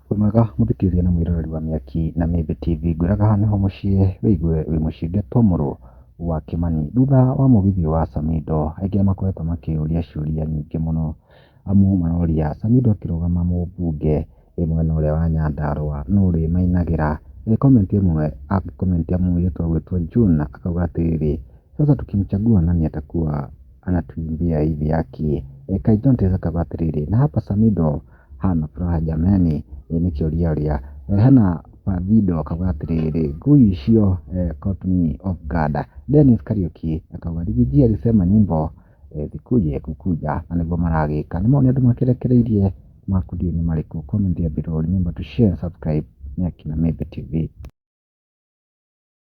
Wĩ mwega mũthikĩrĩria na mwĩroreri wa Mĩaki na Mĩmbi TV, ngwĩraga haha nĩho mũciĩ wĩigue wĩ mũciĩ ngetwo mũrũ wa Kĩmani. Thutha wa mũgithi wa Samidoh aingĩ nĩmakoretwo makĩũria ciũria nyingĩ mũno, amu maroria Samidoh akĩrũgama mũmbunge ĩ mwena ũrĩa wa Nyandarũa nũ ũrĩmainagĩra? Comment ĩmwe comment mũirĩtu ũgwĩtwo June akauga atĩrĩrĩ, sasa tukimchagua nani atakuwa anatuimbia hivi haki? Kai Jontes akauga atĩrĩrĩ, na hapa Samidoh hana furaha jameni, nĩ kĩũria ũrĩa. Hena Pavido akauga atĩrĩrĩ, ngui icio caught me off guard. Dennis Kariuki akauga Riggy G alisema nyimbo zikuje kukuja na nĩguo maragĩka. Nĩ maũndũ andũ makĩrekereirie makundi-inĩ marĩkũ? Comment ya below. Remember to share and subscribe Mĩaki na Mĩmbi TV.